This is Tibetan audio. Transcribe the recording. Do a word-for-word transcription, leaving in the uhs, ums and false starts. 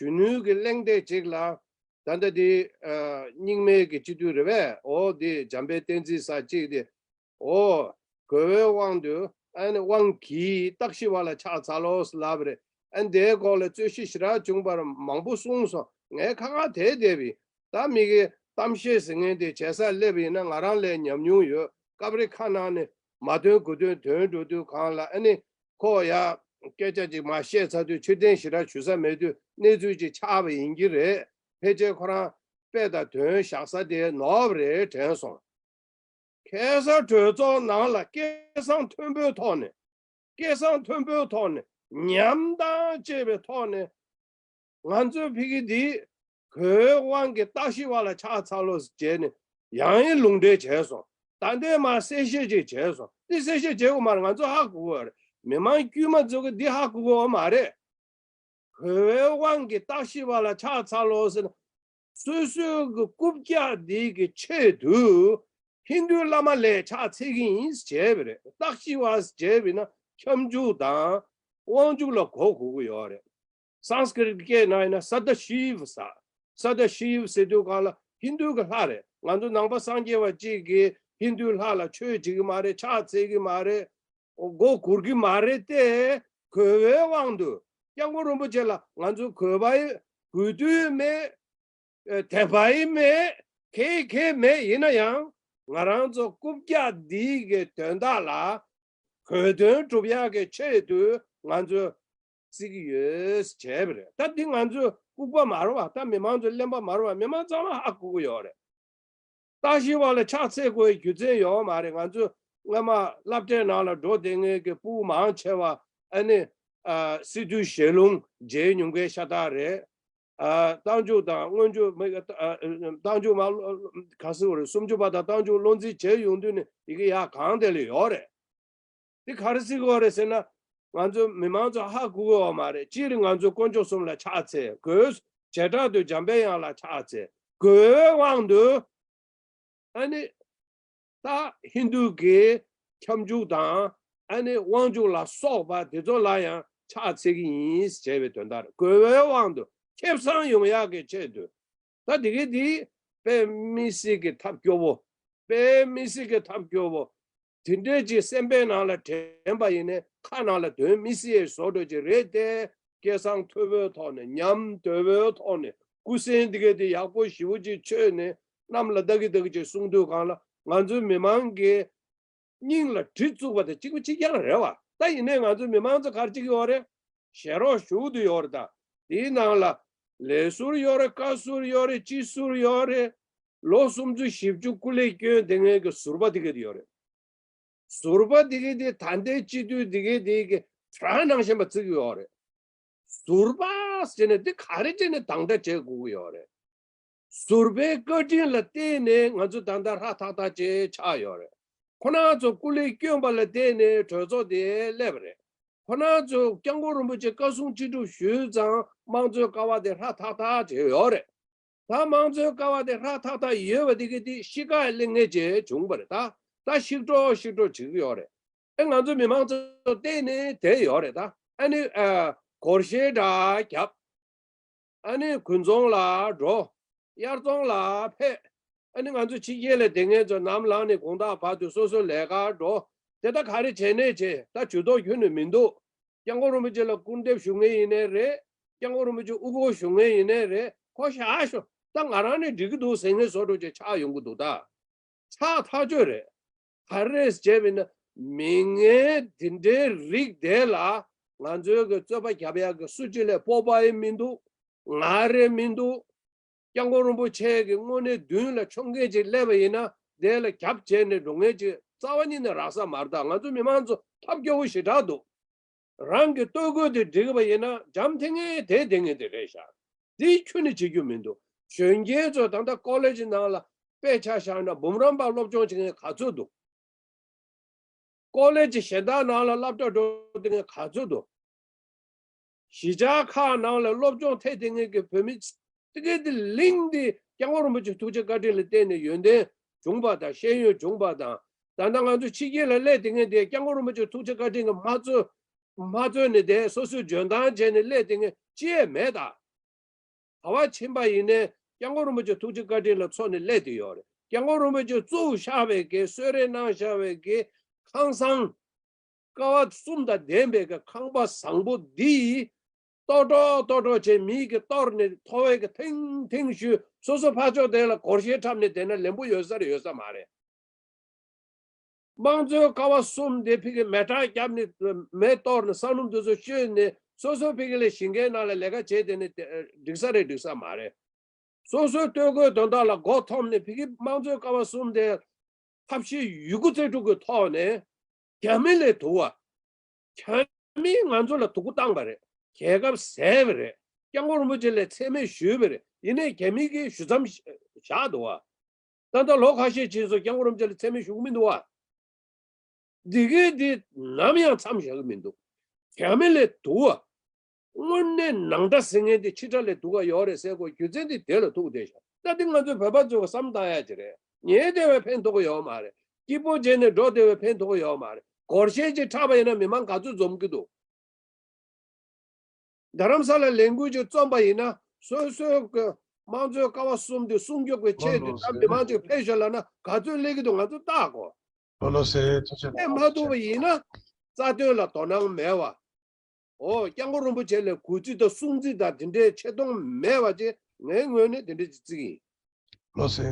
གཞོན་ནུའི་གི་གླེང་སྟེགས་ཅིག་ལ། ད་ལྟ་འདི་ཨ་རྙིང་མའི་གི་སྤྱི་འཐུས་རེད་པས། འོ་འདི་འཇམ་དཔལ་བསྟན་འཛིན་ཟེར་ཅིག་དེ། འོ་དགོས་པའི་དབང་དུ་ཨ་ནི་དབང་གིས་རྟག་ཞི་བ་ལ་ཕྱག་འཚལ་ལོ་ཟེར་ལབ་པ་རེད། ཨ་ནི་དེའི་སྐོར་ལ་རྩོད་གཞི་ཞེ་དྲག་བྱུང་བར་མང་པོ་གསུངས་སོང་། ངས་ཁ་ཁ་དེ་བསྡད་པའི། ད་མི་གི་གཏམ་བཤད་ཟེར་མཁན་དེ་བྱེད་སར་སླེབས་པ་ཡིན་ན་ང་རང་ལས་ཉམས་མྱོང་ཡོད། སྐབས་རེ་ཁ་ནང་ནས་མ་ཐོན་དགུ་ཐོན་ཐོན་འགྲོ་དུས་གང་ལ་ཨ་ནི་ཁོ་ཡ་སྐད་ཆ་ཅིག་མར་བཤད་ཚར་དུས་ཕྱིར་འཐེན་ཞེ་དྲག་ཞུ་ས་མེད་དུས་གནས་ཚུལ་ཅིག་ཆགས་པ་ཡིན་གྱི་རེད། ཕལ་ཆེར་ཁོ་རང་དཔེ་དང་དོན་བཞག་ས་དེ་ནོར་བ་རེད་དྲན་སོང་། ཁ་སང་གྲོས་ཚོགས་ནང་ལ་སྐད་གསང་མཐོན་པོའི་ཐོག་ནས། སྐད་གསང་མཐོན་པོའི་ཐོག་ནས། ཉམས་དང་བཅས་པའི་ཐོག་ནས། ང་ཚོའི་ཕ་གི་འདི་དགོས་པའི་དབང་གིས་རྟག་ཞི་བ་ལ་ཕྱག་འཚལ་ལོ་ཟེར་བྱས་ནས་ཡང་ཡང་ལུང་འདྲེན་བྱས་སོང་། ད་ལྟའི་མར་གསལ་བཤད་ཅིག་བྱས་སོང་། འདི་གསལ་བཤད་བྱེད་དགོས་མ་རེད། ང་ཚོ་ཧ་གོ་གི་ཡོད་རེད། མི་མང་དཀྱུས་མ་ཚོ་གིས་འདི་ཧ་གོ་གི་ཡོད་མ་རེད། དགོས་པའི་དབང་གིས་རྟག་ཞི་བ་ལ་ཕྱག་འཚལ་ལོ་ཟེར་ན། སོ་སོའི་གི་རྐུབ་བཀྱག་འདི་གི་ཆེད་དུ་ཧིན་རྡུའི་བླ་མ་ལ་ཕྱག་འཚལ་གྱི་ཡིན་ཟེར་བྱས་པ་རེད། རྟག་ཞི་བ་ཟེར་བྱས་པ་ཡིན་ན་ཁྱབ་འཇུག་དང་དབང་ཕྱུག་ལ་གོ་དགོས་ཀྱི་ཡོད་རེད། སཾ་སྐྲྀཏ་སྐད་ནང་ཡིན་ན་སཱ་ད་ཤི་ཝ་ཟེར། སཱ་ད་ཤི་ཝ་ཟེར་དུས་གང་ལ་ཧིན་རྡུའི་གི་ལྷ་རེད། ང་ཚོ་ནང་པ་སངས་རྒྱས་པ་གཅིག་གིས་ཧིན་རྡུའི་ལྷ་ལ་ཆོས་བྱེད་ཀྱི་མ་རེད། ཕྱག་འཚལ་གྱི་མ་རེད། མགོ་སྒུར་གྱི་མ་རེད་དེ། དགོས་པའི་དབང་དུ་སྐྱབས་མགོན་རིན་པོ་ཆེ་ལ་ང་ཚོ་དགོས་པ་ཡི་དགོས་དུས་མེད། ཨ་དད་པ་ཡི་མེད། གལ་གལ་མེད། ཡིན་ན་ཡང་ང་རང་ཚོ་རྐུབ་བཀྱག་འདི་གི་དོན་དག་ལ་གོ་དོན་སྒྲུབ་ཡག་གི་ཆེད་དུ་ང་ཚོས་བརྩི་གི་ཡོད་བྱས་པ་རེད། ད་འདི་ང་ཚོས་ལྐུགས་པ་མ་རེད་པ། ད་མི་མང་ཚོ་གླེན་པ་མ་རེད་པ། མི་མང་ཚང་མ་ཧ་གོ་གི་ཡོད་རེད། རྟག་ཞི་བ་ལ་ཕྱག་འཚལ་དགོས་རྒྱུ་མཚན་ཡོད་མ་རེད། ང་ཚོ་སྔ་མ་སློབ་གྲྭའི་ནང་ལ་འགྲོ་བསྡད་མཁན་གྱི་ཕྲུ་གུ་མང་ཆེ་བ་ཨ་ནི་ཨ་སི་ཏུ་ཞལ་ལུང་མཇལ་མྱོང་མཁན་ཤ་སྟག་རེད། ཨ་རྟགས་འཇུག་དང་སྔོན་འཇུག་མི་ཨ་རྟགས་འཇུག་མ་ག་ཟེར་བ་རེད། སུམ་ཅུ་པ་དང་རྟགས་འཇུག་བློ་འཛིན་བྱས་ཡོང་དུས་ནས་ཡི་གེ་ཡག་གང་དེ་ལ་ཡོད་རེད། འདི་ག་རེ་ཟེར་གྱི་ཡོད་རེད་ཟེར་ན། ང་ཚོ་མི་མང་ཚོ་ཧ་གོ་གི་ཡོད་མ་རེད། སྤྱིར་ང་ཚོ་དཀོན་མཆོག་གསུམ་ལ་ཕྱག་འཚལ་དགོས། བྱེ་བྲག་ཏུ་འཇམ་པའི་དབྱངས་ལ་ཕྱག་འཚལ་དགོས་པའི་དབང་དུ། ཨ་ནི་ད་ཧིན་རྡུ་གི་ཁྱབ་འཇུག་དང་ཨ་ནི་དབང་ཕྱུག་ལ་སོགས་པ་དེ་ཚོ་ལ་ཡང་ཕྱག་འཚལ་གྱི་ཡིན་ཞེས་པའི་དོན་དག་རེད། དགོས་པའི་དབང་དུ་ཁེ་བཟང་ཡོང་ཡག་གི་ཆེད་དུ། ད་དེ་གའི་དེ་དཔེ་མི་སྲིད་ཀྱི་ཐབས་སྐྱོ་བོ། དཔེ་མི་སྲིད་ཀྱི་ཐབས་སྐྱོ་བོ། དེ་འདྲའི་ཅིག་སེམས་པའི་ནང་ལ་དྲན་པ་ཡིན་ནའི་ཁ་ནང་ལ་དོན་མི་སྲིད་པའི་བཟོ་འདྲ་ཅིག་རེད་དེ། སྐད་གསང་མཐོ་པོའི་ཐོག་ནས་ཉམས་དོད་པོའི་ཐོག་ནས་སྐུ་སེང་དེ་གའི་དེ་ཡག་པོ་ཞེ་པོ་ཅིག་མཆོད་ནས་གནམ་ལ་ལྡག་གི་ལྡག་གི་ཅིག་གསུང་དུས་གང་ལ་ང་ཚོའི་མི་མང་གི་སྙིང་ལ་གྲི་བཙུགས་པ་དང་གཅིག་པ་གཅིག་རྐྱང་རེད་བ། ད་ཡིན་ནའི་ང་ཚོའི་མི་མང་ཚོ་ག་རེ་བྱེད་ཀྱི་ཡོད་རེད། ཞལ་རོགས་ཞུ་གི་ཡོད་རེད། ད་དེའི་ནང་ལ་ལས་ཟུར་ཡོད་རེད། བཀའ་ཟུར་ཡོད་རེད། སྤྱི་ཟུར་ཡོད་རེད། ལོ་སུམ་ཅུ་བཞི་བཅུ་སྐུ་ལས་བསྐྱོན་བསྡད་མཁན་གྱི་ཟུར་པ་དེ་ག་དེ་ཡོད་རེད། ཟུར་པ་དེ་ག་དེ་ད་ལྟའི་སྤྱི་འཐུས་དེ་ག་དེ་གི་དྲག་ནང་བཞིན་པ་བརྩི་གི་ཡོད་རེད། ཟུར་པ་ཟེར་ནས་འདི་ག་རེ་བྱས་ནས་དང་སྒྲ་བྱེད་དགོས་ཀྱི་ཡོད་རེད། ཟུར་པའི་བཀའ་དྲིན་ལ་བརྟེན་ནས་ང་ཚོ་ད་ལྟ་ཧྲ་ཐག་ཐག་ཅིག་ཆགས་ཡོད་རེད། ཁོ་རང་ཚོ་སྐུ་ལས་བསྐྱོན་པ་ལ་བརྟེན་ནས་གྲོས་ཚོགས་དེ་སླེབས་པ་རེད། ཁོ་རང་ཚོ་སྐྱབས་མགོན་རིན་པོ་ཆེ་བཀའ་གསུང་ཅི་སྒྲུབ་ཞུས་ཙང་དམངས་གཙོའི་ཀ་བ་དེ་ཧྲ་ཐག་ཐག་ཅིག་ཡོད་རེད། ད་དམངས་གཙོའི་ཀ་བ་དེ་ཧྲ་ཐག་ཐག་ཡོད་པ་དེ་གི་དེ་ཤི་ཁ་ལེན་མཁན་ཅིག་བྱུང་བ་རེད། ད་ད་ཤིག་འགྲོ་ཤིག་འགྲོ་བྱེད་ཀྱི་ཡོད་རེད། ཨེ་ང་ཚོ་མི་མང་ཚོ་བལྟས་ནས་བསྡད་ཡོད་རེད། ད་ཨ་ནི་ཨ་སྒོར་གཞས་འདྲ་རྒྱབ། ཨ་ནི་དགུན་ཚོང་ལ་འགྲོ། དབྱར་ཚོང་ལ་ཕེབས། ཨ་ནི་ང་ཚོ་ཕྱི་རྒྱལ་ལ་བསྡད་མཁན་ཚོ་ནམ་ལངས་ནས་དགོང་དག་བར་དུ་སོ་སོའི་ལས་ཀར་འགྲོ། དེ་ད་ག་རེ་བྱས་ནས་བྱས། ད་ཇུས་གཏོགས་ཁྱོན་ནས་མི་འདུག་སྐྱབས་མགོན་རིན་པོ་ཆེ་ལ་སྐུར་འདེབས་ཞུ་མཁན་ཡིན་ནའི་རེད། སྐྱབས་མགོན་རིན་པོ་ཆེ་དབུ་འཕང་ཞུ་མཁན་ཡིན་ནའི་རེད། ཁོ་བཞག་ཤོག་ད་ང་རང་ནས་འགྲིག་གི་འདུག་ཟེར་མཁན་བཟོ་འདྲ་ཅིག་ཆགས་ཡོང་གི་འདུག་ད་ཆགས་ཐག་ཆོད་རེད། ག་རེ་རེད་ཟེར་བྱས་པ་ཡིན་ན། མི་ངན་དེ་འདྲའི་རིགས་དེ་ལ་ང་ཚོའི་གི་རྩོད་པ་རྒྱབ་ཡག་གི་སུ་གཅིག་ལས་སྤོབས་པ་ཡང་མི་འདུག་ང་རེ་མི་འདུག་སྐྱབས་མགོན་རིན་པོ་ཆེ་གི་དངོས་གནས་མདུན་ལ་མཆོང་མཁན་ཅིག་སླེབས་པ་ཡིན་ན། དེ་ལ་རྒྱབ་བྱས་ནས་འགྲོ་མཁན་ཅིག་རྩ་བ་ཉིད་ནས་རག་ས་མ་རེད། ད་ང་ཚོ་མི་མང་ཚོ་ཐབས་སྐྱོ་བོ་ཞེ་དྲག་འདུག་རང་གི་ལྟོ་གོས་དེ་འགྲིག་པ་ཡིན་ན་འཇམ་ཐིང་ངེ་དེ་བསྡད་མཁན་དེ་རེད་ཤག་འདི་ཁྱོན་ནས་བྱེད་རྒྱུ་མི་འདུག་གཞོན་སྐྱེས་ཚོ་ད་ལྟ་ཀོ་ལེ་ཇི་ནང་ལ་དཔེ་ཆ་བཞག་ན་འབུམ་རམས་པ་སློབ་སྦྱོང་བྱེད་མཁན་ག་ཚོད་འདུག་ཀོ་ལེ་ཇི་གཞན་དག་ནང་ལ་སློབ་གྲྭ་འགྲོ་བསྡད་མཁན་ག་ཚོད་འདུག་གཞིས་ཆགས་ཁག་ནང་ལ་སློབ་སྦྱོང་ཐེབས་བསྡད་མཁན་གྱི་བོད་མི་དེ་གའི་དེ་གླིང་འདི་སྐྱབས་མགོན་རིན་པོ་ཆེ་ཐུགས་རྗེ་བཀའ་དྲིན་ལ་བརྟེན་ནས་ཡོན་ཏན་བྱུང་པ་དང་ཤེས་ཡོན་བྱུང་པ་དང་། ད་ལྟ་ང་ཚོ་ཕྱི་རྒྱལ་ལ་སླེབས་བསྡད་མཁན་དེ་སྐྱབས་མགོན་རིན་པོ་ཆེ་ཐུགས་རྗེ་བཀའ་དྲིན་གྱིས་མ་གཙོས་མ་གཙོས་ནས་དེ་སོ་སོའི་འཇོན་ཐང་བྱས་ནས་སླེབས་བསྡད་མཁན་ཅི་ཡང་མེད་ད། ག་བ་ཕྱིན་པ་ཡིན་ནའི་སྐྱབས་མགོན་རིན་པོ་ཆེ་ཐུགས་རྗེ་བཀའ་དྲིན་ལ་འཚོ་ནས་སླེབས་བསྡད་ཡོད་རེད། སྐྱབས་མགོན་རིན་པོ་ཆེ་གཙོ་བོ་བཞག་པའི་གི་གསོལ་རས་གནང་བཞག་པའི་གི་ཁང་བཟང་། ཀ་བ་གསུམ་དང་ལྡན་པའི་གི་ཁང་པ་བཟང་པོ་འདི། ལྟོ་གྲོགས་ལྟོ་གྲོགས་བྱས་མིའི་གི་གཏོར་ནས་མཐོ་བའི་གི་ཐེངས་ཐེངས་ཞུས། སོ་སོ་ཕར་ཕྱོགས་དེ་ལ་སྒོར་གཞས་འཁྲབ་ནས་བསྡད་ན་ལེན་པོ་ཡོད་ས་རེད་ཡོད་ས་མ་རེད། དམངས་གཙོའི་ཀ་བ་གསུམ་དེ་ཕ་གི་མེ་སྲེག་བརྒྱབ་ནས་མེ་གཏོར་ནས་ས་སྣུམ་དེ་ཚོ་བཤོས་ནས་སོ་སོ་ཕ་གི་ལ་ཞིང་ཁའི་ནང་ལ་ལས་ཀ་བྱས་བསྡད་ནས་འགྲིག་ས་རེད་འགྲིག་ས་མ་རེད། སོ་སོའི་ལྟོ་གོས་དོན་དག་ལ་མགོ་འཐོམས་ནས་ཕ་གི་དམངས་གཙོའི་ཀ་བ་གསུམ་དེ་ཐབས་ཤེས་ཡོད་རྒུ་རྩལ་སྤྲུགས་ཀྱི་ཐོག་ནས་རྒྱ་མི་ལས་སྡུག་པ། རྒྱ་མིས་ང་ཚོ་ལ་སྡུག་པོ་བཏང་པ་རེད། རྒྱལ་ཁབ་བཟས་པ་རེད། སྐྱབས་མགོན་རིན་པོ་ཆེ་ལ་མཚན་སྨད་ཞུས་པ་རེད། ཡིན་ནའི་རྒྱ་མི་གིས་ཞུ་མཚམས་བཞག་འདུག་བ། ད་ལྟ་ལོ་ཁ་ཤས་ཕྱིན་སོང་སྐྱབས་མགོན་རིན་པོ་ཆེ་ལ་མཚན་སྨད་ཞུ་གི་མི་འདུག་བ། འདི་གའི་འདི་ནམ་ཡང་མཚམས་བཞག་གི་མི་འདུག་རྒྱ་མི་ལས་སྡུག་བ། དངོས་གནས་ནང་དགྲ་ཟེར་མཁན་དེ་ཕྱི་དགྲ་ལས་སྡུག་ག་ཡོད་རེད་ཟེར་དགོས་རྒྱུ་མཚན་དེ་དེ་ལ་ཐུག་བསྡད་ཤག་ད་དེ་ང་ཚོའི་བོད་པ་ཚོས་བསམ་བཏང་ཡ་ཅིག་རེད། ཉལ་བསྡད་པའི་ཕན་ཐོགས་ཀྱི་ཡོད་མ་རེད། སྐྱིད་པོ་བྱས་ནས་འགྲོ་བསྡད་པའི་ཕན་ཐོགས་ཀྱི་ཡོད་མ་རེད། སྒོར་གཞས་ཅིག་འཁྲབ་པ་ཡིན་ན་མི་མང་ག་ཚོད་འཛོམས་ཀྱི་འདུག་རྡ་རམ་ས་ལ་ལས་འགུལ་ཅིག་རྩོམ་པ་ཡིན་ན་སོ་སོའི་གི་དམངས་གཙོའི་ཀ་བ་གསུམ་དེ་སྲུང་སྐྱོབ་ཀྱི་ཆེད་དུ་ད་མི་མང་ཅིག་ཕེབས་ཤོག་ལབ་ན་ག་ཚོད་སླེབས་ཀྱི་འདུག་ང་ཚོ་བལྟ་དགོས། ལགས་སོ་ཐུགས་རྗེ་ཆེ། ཕེབས་མ་ཐུབ་པ་ཡིན་ན་རྩ་དོན་ལ་དོ་སྣང་མེད་པ། འོ་སྐྱབས་མགོན་རིན་པོ་ཆེ་ལ་གུས་བརྩི་དང་སྲུང་བརྩི་དང་དེ་འདྲའི་ཆེ་མཐོང་མེད་པ་ཅིག་ངའི་ངོས་ནས་དེ་འདྲ་ཅིག་བརྩི་གི་ཡིན། ལགས་སོ།